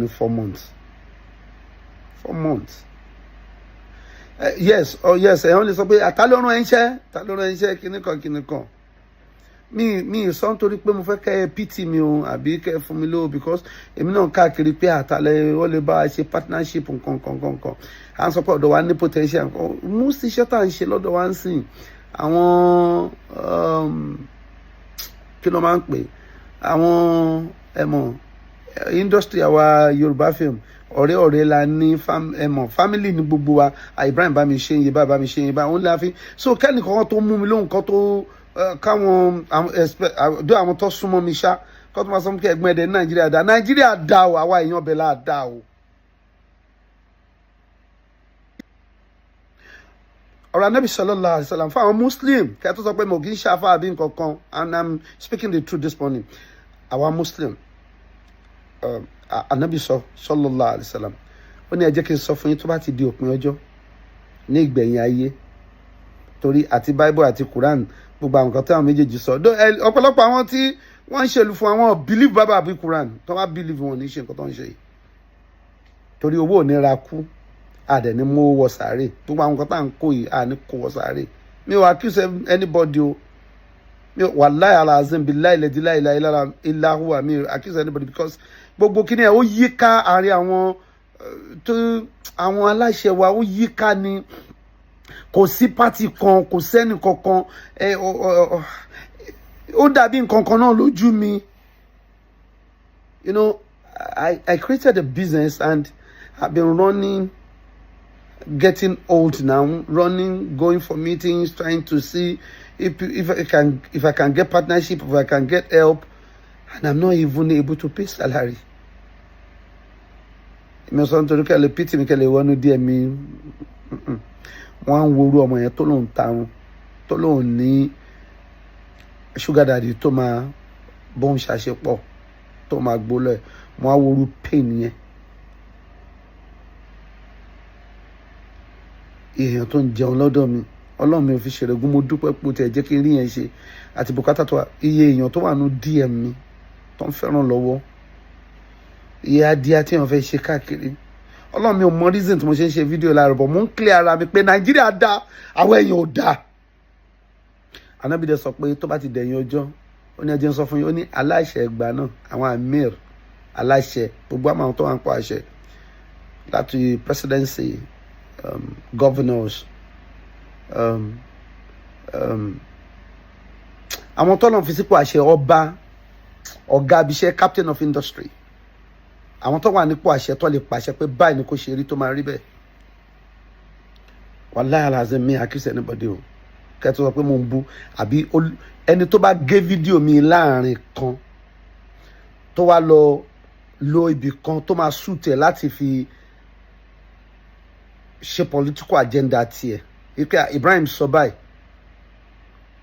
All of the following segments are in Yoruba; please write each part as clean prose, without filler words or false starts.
ní 4 months, 4 months. Yes, oh yes, ẹ̀yàn lè sọ pé àtàlórun ẹ̀ ń ṣẹ́, àtàlórun ẹ̀ ń ṣẹ́, kíní kan kíní kan. Mi sọ nítorí pé mo fẹ́ kẹ́ ẹ pity mi o, àbí kẹ́ ẹ fún mi lówó, because èmi náà káàkiri pé àtàlẹ́ ó lè bá a ṣe partnership, nǹkan kan nǹkan kan. À ń sọ pé ọ̀dọ̀ wa ní potential nǹkan. Most iṣẹ́ tá à ń ṣe lọ́dọ̀ wa ń sìn, àwọn kí ló máa ń pè, àwọn ẹ̀mọ̀ industry àwa Yorùbá film, ọ̀rẹ́ ọ̀rẹ́ la ní, ẹ̀mọ̀ family ní gbogbo wa. Ibrahim bá mi ṣe ń yé bá mi ṣe ń yé bá òun la fi so kẹ́nìkan tó mú mi lóhùn kan tó káwọn dó àwọn tó súnmọ́ mi ṣá kó tó máa sọ pé ẹ̀gbọ́n ẹ̀dẹ̀ ní Nàìjíríà dá, Nàìjíríà dá o, àwa èèyàn bẹ̀ là dá o. Ọ̀rọ̀ Anábì sallallahu alaihi wasallam fún àwọn Muslim, kí a tó sọ pé mo kì í ṣàfà àbí nǹkan kan, and I'm speaking the truth this morning. Àwa Muslim, Anábì sọ sallallahu alaihi wasallam, ó ní ẹ jẹ́ kí n sọ fún yín, tó bá ti di òpin ọjọ́ ní ìgbẹ̀yìn ayé, torí àti Bible àti Quran, gbogbo àwọn kan tí àwọn méjèèjì sọ, ọ̀pọ̀lọpọ̀ àwọn tí wọ́n ń ṣèlú fún àwọn believe Bible àbí Quran, tó bá believe, wọn ní ṣe nǹkan tó ń ṣe yìí, torí owó ò ní ra kú, àdẹ̀ ní mú wọ sàárè. Gbogbo àwọn nǹkan tá à ń kó yìí, à ní kó wọ sàárè. Mi ò accuse anybody o. Mi ò, wallahi alazim, billahi lẹ́dí láìláì illa huwa, mi ò accuse anybody, because gbogbo kíní ẹ̀ ó yí ká àárín àwọn tó àwọn aláṣẹ wa, ó yí ká ni. Kò sí party kan, kò sẹ́ni kankan. Ẹ ó dàbí nǹkan kan náà lójú mi. I created a business and I've been running, getting old now, running, going for meetings, trying to see if I can get partnership, if I can get help, and I'm not even able to pay salary. Mi sọ nítorí kẹ́ lè pity mi, kẹ́ lè wọnú díẹ̀ mi. Wọ́n á ń worú ọmọ yẹn tó lóun tarun, tó lóun ní sugar daddy tó máa bóun ṣàṣepọ̀, tó máa gbó lọ ẹ̀. Wọ́n á worú pain yẹn. Èèyàn tó ń jẹun lọ́dọ̀ mi, Ọlọ́run mi ò fi ṣèrègùn, mo dúpẹ́ pé o tiẹ̀ jẹ́ kí n rí yẹn ṣe àti bùkátà tó wà. Iye èèyàn tó wà nù DM mi tó ń fẹ́ràn lọ́wọ́, iye adíá tí wọ́n fẹ́ ṣe káàkiri, Ọlọ́run mi ò mọ reason tí mo ṣe ń ṣe fídíò láàárọ̀ bọ̀. Mo ń clear ara mi pé Nàìjíríà dá, àwọn èèyàn ò dá. Anábìdẹ sọ pé tó bá ti dẹ̀yìn ọjọ́, ó ní ẹjẹ́ ń sọ fún yín, ó ní aláṣẹ ẹgbàá náà, àwọn amir, aláṣẹ, gbogbo àwọn tó wà ń pọ̀ àṣẹ láti presidency, governors, àwọn tọ́lọ̀ fi sípò àṣẹ, ọba, ọ̀gá abiṣẹ́, captain of industry, àwọn tó wà nípò àṣẹ tó lè pàṣẹ pé báyìí ni kò ṣe rí, tó máa rí bẹ́ẹ̀. Wallahi alazim, mi accuse anybody o. Kẹ́tọ́ sọ pé mo ń bú àbí ẹni tó bá gé fídíò mi láàrin kan, tó wá lọ lo ibì kan tó máa suit ẹ̀ láti fi ṣe political agenda tiẹ̀, wípé Ibrahim sọ báyìí,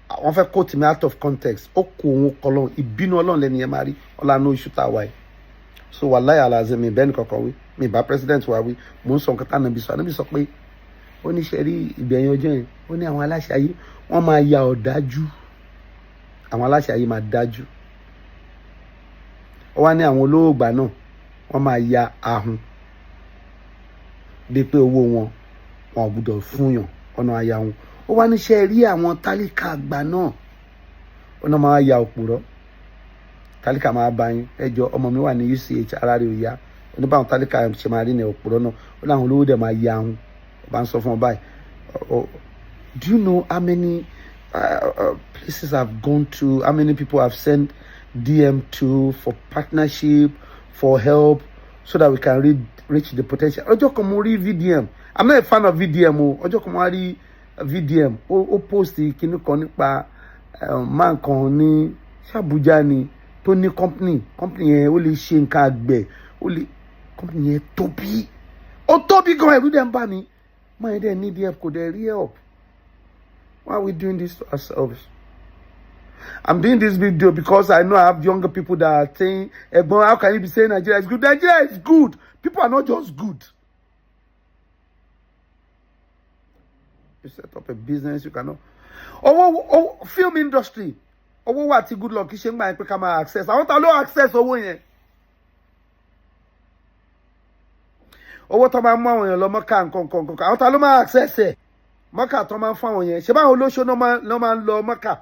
àwọn fẹ́ quote me out of context, ó kó òun kọlọ́n, ìbínú Ọlọ́run lẹ́ni yẹn máa rí ọlànà oṣù tá a wáyé. So wallahi alazim, mi bẹ́ẹ̀ ni kankan wí, mi bá president wa wí. Mò ń sọ nǹkan tá ànábì sọ. Ànábì sọ pé, ó ní ṣe rí ìgbẹ̀yìn ọjọ́ yẹn, ó ní àwọn aláṣẹ ayé wọ́n máa ya ọ̀dájú, àwọn aláṣẹ ayé máa dájú. Ó wá ní àwọn olówó ìgbà náà, wọ́n máa ya ahun, bíi pé owó wọn, wọn ò gbúdọ̀ fún yàn ọ̀nà àyà wọn. Ó wá ní ṣe rí àwọn tálíkà àgbà náà, ó náà máa ya òpùrọ́. Tálíkà máa bá yín, ẹjọ́ ọmọ mi wà ní UCH, ara rẹ̀ ò yá. Oníbàwọn tálíkà ṣe máa rí ní òpùrọ́ náà. Ó láwọn olówó dẹ̀ máa ya ahun. Ó bá ń sọ fún ọ báyìí. Do you know how many places I've gone to, how many people I've sent DM to for partnership, for help, so that we can reach the potential? Ọjọ́ kan mo rí VDM. I'm not a fan of VDM o. Ọjọ́ kan mo wá rí VDM, ó post kinní kan nípa man kan ní ṣàbújá ni tó ní company. Company yẹn, ó lè ṣe nǹkan àgbẹ̀, ó lè company yẹn tóbi, ó tóbi gan, ẹ̀rù dẹ̀ ń bà mí. Man yẹn dẹ̀ need help, kò dẹ̀ rí help. Why are we doing this to ourselves? I'm doing this video because I know I have younger people that are saying, "Ẹ̀gbọ́n, how can you be saying Nigeria is good?" Nigeria is good. People are not just good. You set up a business, you cannot. Owó, owó film industry, owó wà tí Goodluck ṣe ń gbà yẹn pé ká máa access. Àwọn ta ló access owó yẹn? Owó tó máa ń mú àwọn èèyàn lọ Mọ́kà, nǹkan nǹkan nǹkan, àwọn ta ló máa access ẹ̀? Mọ́kà tó máa ń fún àwọn yẹn, ṣé báwọn olóṣó náà máa ń lọ Mọ́kà?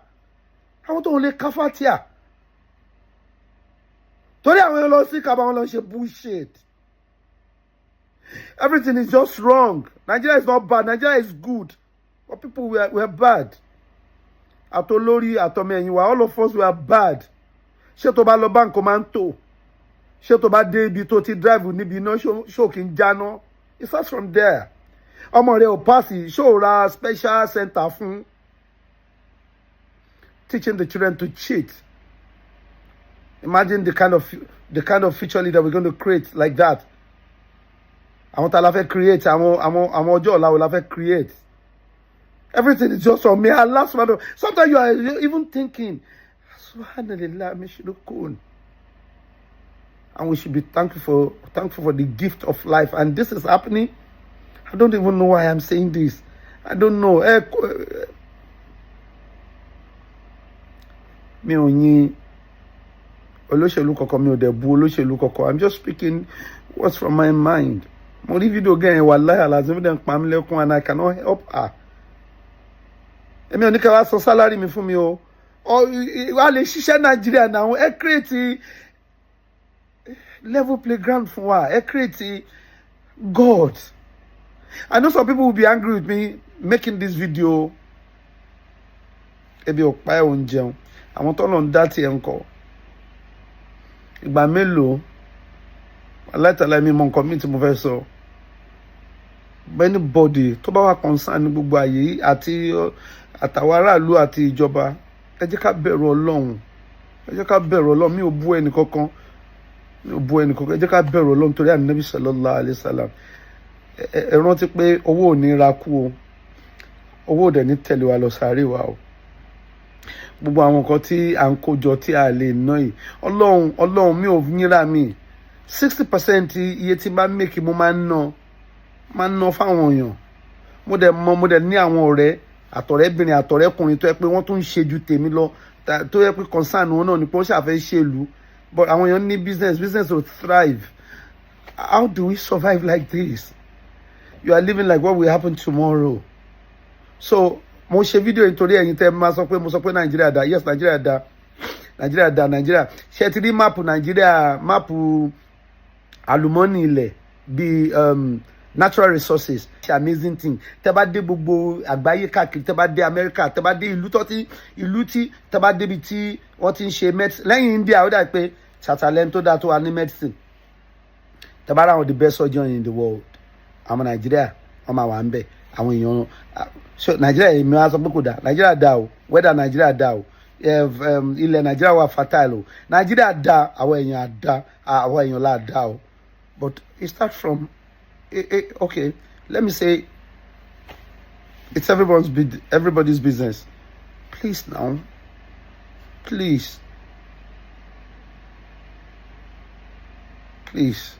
Àwọn tó ń lè káfátíà torí àwọn èèyàn lọ sí kaba, wọn lọ ṣe bullshit. Everything is just wrong. Nigeria is not bad, Nigeria is good, but people were bad. Àtolórí, àtọmọ ẹ̀yìn wa, all of us were bad. Ṣé tó bá lọ báńkì, máa ń tò? Ṣé tó bá dé ibi tó ti drive níbi iná, ṣó kì í jáná? It starts from there. Ọmọ rẹ ò pass, ṣó ra special center fún? Teaching the children to cheat. Imagine the kind of future leader we're going to create like that. Àwọn tá a la fẹ́ create? Àwọn ọjọ́ ọ̀la wo la fẹ́ create? Everything is just on me. Allah subhanahu. Sometimes you are even thinking, subhanallah mishrikun. And we should be thankful for the gift of life. And this is happening. I don't even know why I'm saying this. I don't know. Mi ò yin olóṣèlú kankan, mi ò dẹ̀ bu olóṣèlú kankan. I'm just speaking what's from my mind. Mo rí fídíò gẹ́yìn, wallahi alazim, dẹ̀ ń pa mí lẹ́kún, and I cannot help her. Èmi ò ní ká wá san salary mi fún mi o. Wà lè ṣiṣẹ́ Nàìjíríà náà. Ẹ create level playground fún wa. Ẹ create God. I know some people will be angry with me making this video. Ebi ò pa ẹ̀, ò ń jẹun. Àwọn tó lọ ń dá tiẹ̀ ń kọ́. Ìgbà mélòó aláìtàlá mi mọ nǹkan mi tí mo fẹ́ sọ. Anybody tó bá wà concern ní gbogbo àyè yìí, àti àtàwọn aráàlú àti ìjọba, ẹ jẹ́ ká bẹ̀rù Ọlọ́run. Ẹ jẹ́ ká bẹ̀rù Ọlọ́run. Mi ò bú ẹnì kankan, mi ò bú ẹnì kankan. Ẹ jẹ́ ká bẹ̀rù Ọlọ́run torí Ànábì sallallahu alaihi wasallam. Ẹ rántí pé owó ò ní ra kú o, owó ò dẹ̀ ní tẹ̀lé wa lọ sáré wa o. Gbogbo àwọn nǹkan tí à ń kó jọ tí a lè ná yìí, Ọlọ́run, Ọlọ́run, mi ò yínra mi. 60% iye tí bá make, mo máa ń ná fáwọn èèyàn. Mo dẹ̀ mọ, mo dẹ̀ ní àwọn ọ̀rẹ́, àtọ̀rẹ́bìnrin, àtọ̀rẹ́kùnrin tó yẹ pé wọ́n tún ń ṣe ju tèmi lọ, tó yẹ pé concern wọn náà ni pé wọ́n ṣàfẹ́ ṣèlú, but àwọn èèyàn ní business, business will thrive. How do we survive like this? You are living like what will happen tomorrow. So mo ṣe fídíò nítorí ẹ̀yin tẹ́ máa sọ pé mo sọ pé Nàìjíríà dá. Yes, Nàìjíríà dá, Nàìjíríà dá. Nàìjíríà, ṣe ti rí map Nàìjíríà, map àlùmọ́nì ilẹ̀ bíi natural resources, ṣe amazing thing. Tẹ́ bá dé gbogbo àgbáyé káàkiri, tẹ́ bá dé Amẹ́ríkà, tẹ́ bá dé ìlú tó ti ìlú tí tẹ́ bá débi tí wọ́n ti ń ṣe medicine lẹ́yìn India, ó dà pé ṣàtàlẹ́ tó dáa tó wà ní medicine. Tẹ́ bá rà àwọn the best surgeon in the world, àwọn Nàìjíríà, wọ́n máa wà ń bẹ̀. Àwọn èèyàn so Nàìjíríà, èmi wá sọ pé kò dáa? Nàìjíríà dáa o. Weather Nàìjíríà dáa o. Ilẹ̀ Nàìjíríà wà fertile o. Nàìjíríà dáa, àwọn èèyàn dá, àwọn èèyàn là dáa o. But it start from okay, let me say it's everybody's business. Please now, please, please.